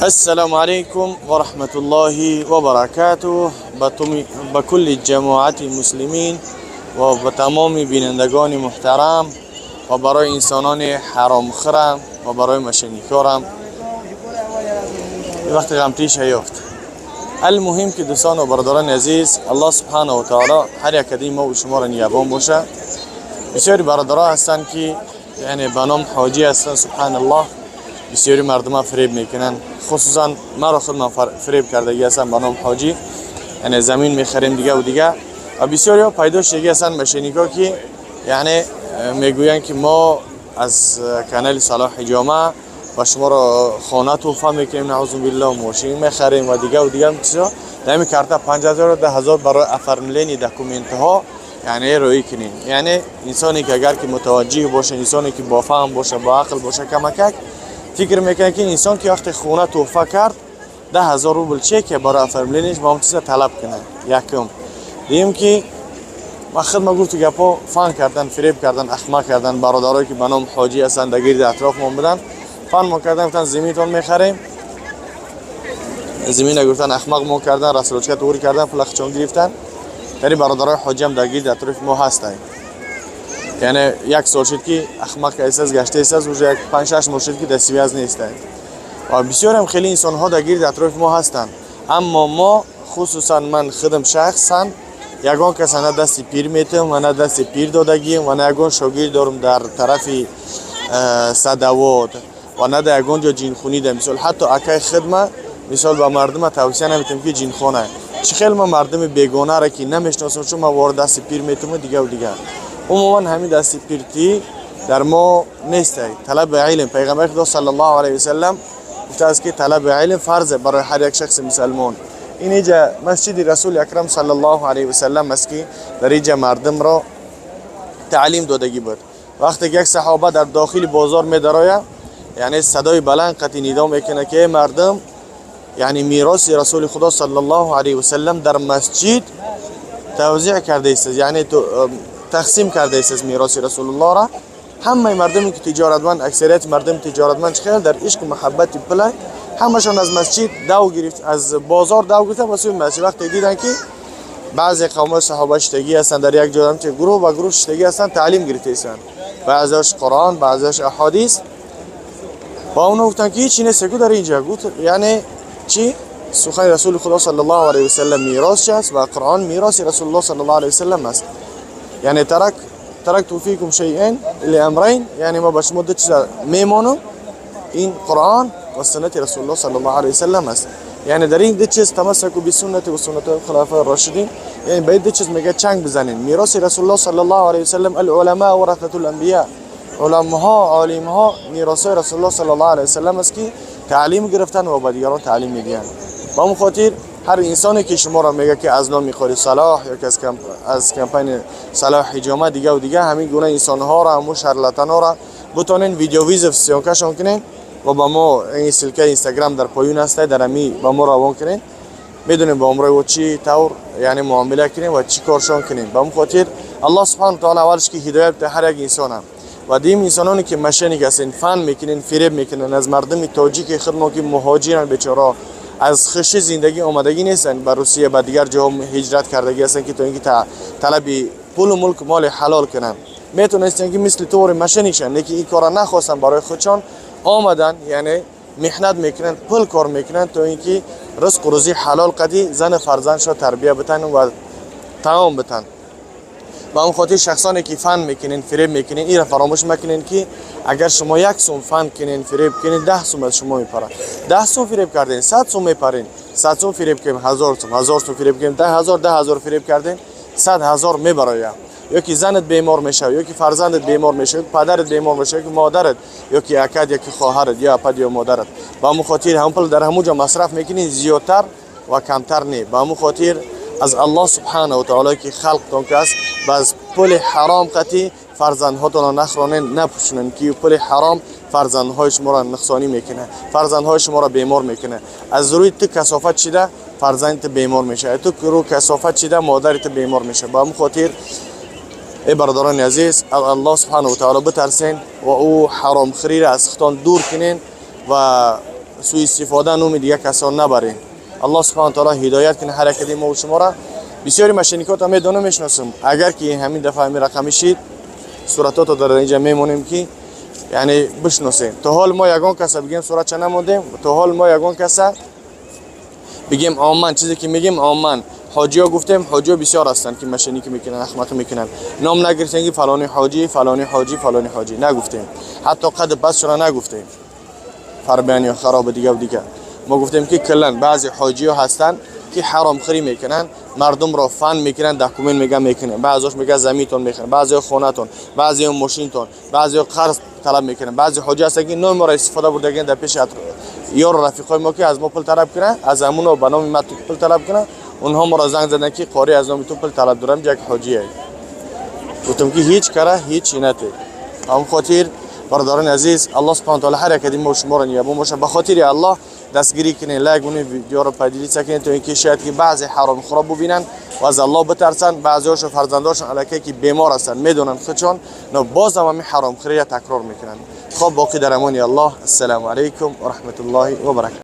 السلام عليكم ورحمة الله وبركاته. بكل جماعة المسلمين و به تمام بینندگان محترم و برای انسانان حرام خورم و برای مشنیکارم وقتی غمتیش یافت. المهم که دوستان و برادران عزیز، الله سبحانه و تعالی هر یک از ما و شما را نگهبان باشه. بسیاری برادران هستند که یعنی به نام حاجی هستند، سبحان الله بسیاری مردم فریب میکنن، خصوصا مرا خود من فریب کردگی هستم به نام حاجی، یعنی زمین میخریم دیگه و دیگه. و بسیاری ها پیدا شدگی هستن مشینیکا که یعنی میگویند که ما از کانال صلاح جامعه و شما را خانه تحفه میکنیم، نعوذ بالله، ماشین میخریم و دیگه و دیگه چیزا. در همین карта 5000 10000 برای оформление документ ها یعنی روی کنین. یعنی انسانی که اگر که متوجه باشه، انسانی که با فهم باشه، با عقل باشه، کمکک فکر میکنه که انسان که وقتی خونه تحفه کرد 10,000 روبل چه که برای оформление ش با هم چیزا طلب کنه. یکم دیم که ما خود ما گفت گپا فان کردن، فریب کردن، احمق کردن برادرایی که به نام حاجی هستن در گرد اطراف ما بودن، فان ما کردن، گفتن زمینتون میخریم، زمین گفتن احمق ما کردن، рассрочка تور کردن، پول خچون گرفتن. یعنی برادرای حاجی هم در گرد اطراف ما هستن. یعنی یک سال شد که احمق است، گشته است، уже یک 5 6 ماه شد که در связь نیستن. و بسیار هم خیلی انسان ها در گرد اطراف ما هستند. اما ما خصوصا من خودم شخصا یگان کس نه دست پیر میتم و نه دست پیر دادگیم و نه یگان شاگرد دارم در طرف صدوات و نه در یگان جا جینخونی ده. مثال حتی اکای خدمه مثال به مردم توصیه نمیتم که جینخانه چه خیلی ما مردم بیگانه را که نمیشناسم چون ما وارد دست پیر میتم و دیگه و دیگه. عموما همین دست پیرتی در ما نیست. طلب علم پیغمبر خدا صلی الله علیه و سلم گفته است که طلب علم فرض برای هر یک شخص مسلمان. این اینجا مسجد رسول اکرم صلی الله علیه و سلم است که در اینجا مردم را تعلیم دادگی بود. وقتی که یک صحابه در داخل بازار می درآید، یعنی صدای بلند قطعی ندا میکنه که مردم، یعنی میراث رسول خدا صلی الله علیه و سلم در مسجد توزیع کرده است، یعنی تقسیم کرده است میراث رسول الله را. همه مردمی که تجارتمند، اکثریت مردم تجارتمند چه در عشق و محبت پول همشان از مسجد دو گرفت، از بازار دو گرفتن و سوی مسجد. وقتی دیدن که بعضی قوم صحابه شتگی هستند در یک جا، که گروه و گروه شتگی هستند، تعلیم گرفته هستند، بعضیش قرآن، بعضیش احادیث، با اونا گفتن که هیچی نیست در اینجا. گفت یعنی چی؟ سخن رسول خدا صلی الله علیه و سلم میراث است و قرآن میراث رسول الله صلی الله علیه و سلم است. یعنی ترکت فیکم شیئین لامرین، یعنی ما به شما دو چیز میمانم، این قرآن و سنت رسول الله صلی الله علیه و سلم است. یعنی در این دو چیز تمسکوا بسنتی و سنت الخلفاء الراشدین، یعنی به این دو چیز میگه چنگ بزنین. میراث رسول الله صلی الله علیه و سلم، العلماء ورثه الانبیاء، علماء عالم ها میراث رسول الله صلی الله علیه و سلم است که تعلیم گرفتن و به دیگران تعلیم میدهند. با اون خاطر هر انسانی که شما را میگه که از نام قاری صلاح یا که از کمپین صلاح جامعه دیگه و دیگه، همین گونه انسان ها را، همون شارلاتان ها را بتونین ویدیو вызов съёмка شون کنین و با ما این ссылка اینستاگرام در پایین هست، در امی با ما روان کنین، میدونیم با امرای و چی طور یعنی معامله کنیم و چی کارشون کنیم. به اون خاطر الله سبحانه و تعالی اولش که هدایت به هر یک انسان هم و دیم انسانانی که مشنیک هستین، فن میکنین، فریب میکنن از مردم تاجیک خدمت که مهاجرن بیچاره از خوشی زندگی آمدگی نیستن به روسیه، به دیگر جاها هجرت کردگی هستن که تا اینکه طلب پول و ملک مال حلال کنن. میتونستن که مثل طور мошенник شن، لیکن این کارا نخواستن، برای خودشان آمدن، یعنی محنت میکنن، پول کار میکنن تا اینکه رزق و روزی حلال قدی زن فرزندش را تربیه بتن و تمام بتن. و اون خاطر شخصانی که فن میکنین، فریب میکنین، این را فراموش مکنین که اگر شما یک سوم فن کنین، فریب کنین، 10 سوم از شما میپره. 10 سوم فریب کردین، 100 سوم میپرین. 100 سوم فریب کنیم، 1000 سوم، 1000 سوم فریب کنیم، 10,000، 10,000 فریب کردین، 100,000 میبرایم. یا که زنت بیمار میشه، یا که فرزندت بیمار میشه، یا که پدرت بیمار میشه، یا که مادرت، یا که اکد، یا که خواهرت، یا پد یا مادرت. با همون خاطر هم پول در همونجا مصرف میکنین، زیادتر و کمتر نه. با همون خاطر از الله سبحانه و تعالی که خلقتون کس باز پول حرام قطی فرزندهاتون را نخورانین، نپوشونن که پول حرام فرزندهای شما را نقصانی میکنه، فرزندهای شما را بیمار میکنه. از روی تو کثافت شده فرزندت بیمار میشه، تو رو کثافت شده مادرت بیمار میشه. با همون خاطر ای برادران عزیز، از الله سبحانه و تعالی بترسین و او حرام خری را از خودتان دور کنین و суистифода номи дига касон набарем. Аллоҳ субҳана таала ҳидоят кунад ҳар якади мо шуморо. Бисёри мошенникото медонам, мешиносам. Агар ки ҳамин дафъа ҳамин рақами шид, суратото дар инҷа мемонем, ки яъне бишносем. То ҳол мо ягон каса бигем, суратча намондем. То ҳол мо ягон каса бигем, омман чизе ки мегем, омман ҳоҷиё гуфтем. Ҳоҷиё бисёр ҳастанд, ки мошенникӣ мекунанд, ахмақӣ мекунанд. Ном нагирифтем, ки фалони ҳоҷӣ, фалони ҳоҷӣ, фалони ҳоҷӣ нагуфтем. Ҳатто қад пасшона нагуфтем, фарбиан ё хароба, дигаву дигар. Мо гуфтем, ки куллан баъзе ҳоҷиё ҳастанд, ки ҳаромхӯрӣ мекунанд, мардумро фан мекунанд. Документ мега мекунем, баъзеош мега заминтон мехӯранд, баъзео хонатон, баъзео мошинтон, баъзео қарз талаб мекунанд. Баъзе ҳоҷи ҳастанд, ки номи моро истифода бурдагианд дар пеши ёру рафиқҳои мо, ки аз мо пул талаб кунанд, аз ҳамуно ба номи ма пул талаб кунанд. Онҳо моро занг заданд, ки қори, аз номи ту пул талаб дорам, як ҳоҷие. Гуфтам, ки ҳеҷ кара ҳеҷ нате. Ҳамон хотир, бародарони азиз, Аллоҳ субҳана таала ҳар якади мо шуморо нигаҳбон бошад. Ба хотири Аллоҳ дастгирӣ кунед, лайк кунед, видеоро поделиться кунед, то ин ки шояд ки баъзе ҳаромхӯро бубинанд ва аз Аллоҳ битарсанд. Баъзеҳошон фарзандошон аллакай ки бемор ҳастанд, медонанд худшон, но бозам ҳамин ҳаромхӯриро такрор мекунанд. Хоб, боқӣ дар амони Аллоҳ. Ассалому алайкум ва раҳматуллоҳи ва баракату.